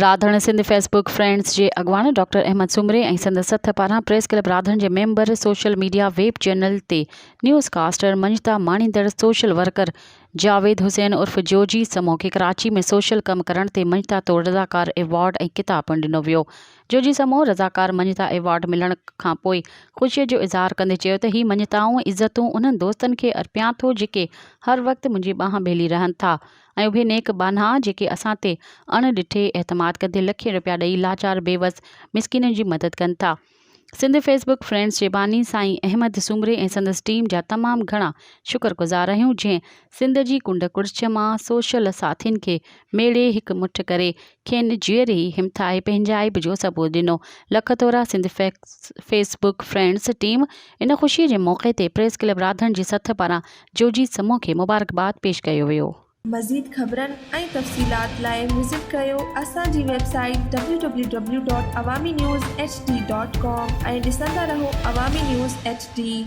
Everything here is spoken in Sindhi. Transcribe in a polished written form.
Radhan Sindh Facebook friends جي اڳواڻ ڊاڪٽر احمد سومري ۽ سندس سٿ پاران پريس ڪلب راڌڻ جي member social media web channel تي نيوز ڪاسٽر مڃتا ماڻيندڙ سوشل ورڪر جاويد حسين عرف جوجي سمون کي ڪراچي ۾ سوشل ڪم ڪرڻ تي مڃتا طور رضاڪار ايوارڊ ۽ ڪتاب پڻ ڏنو ويو. جوجي سمون رضاڪار مڃتا ايوارڊ ملڻ کانپوء خوشي جو اظهار ڪندي چيو ته هي مڃتائون ۽ عزتون انهن دوستن کي ارپيان ٿو جيڪي هر وقت منهنجي ٻانهن ٻيلي رهن ٿا ۽ اهي نيڪ ٻانها جيڪي اسان تي اڻ ڏٺي اعتماد ڪندي لکين رپيا ڏئي لاچار بيوس مسڪينن جي مدد ڪن ٿا. سنڌ فيس بڪ فرينڊز جي باني سائين احمد سومري ۽ سندس ٽيم جا تمام گهڻا شڪر گذار آهيون جنهن سنڌ جي ڪنڊ ڪڙڇ مان سوشل ساٿين کي ميڙي هڪ مٺ ڪري کين جيئري ئي همٿائي پنهنجائپ جو ثبوت ڏنو. لک ٿورا Sindh Facebook friends team ان خوشي جي موقعي تي پريس ڪلب راڌڻ جي سٿ پاران جوجي سمون کي مبارڪباد پيش ڪيو ويو. مزيد خبرن ۽ تفصيلات لاء وزٽ ڪريو اسان جي website W W W dot Awami news H D dot com ۽ ڏسندا رهو عوامي نيوز ايڇ ڊي.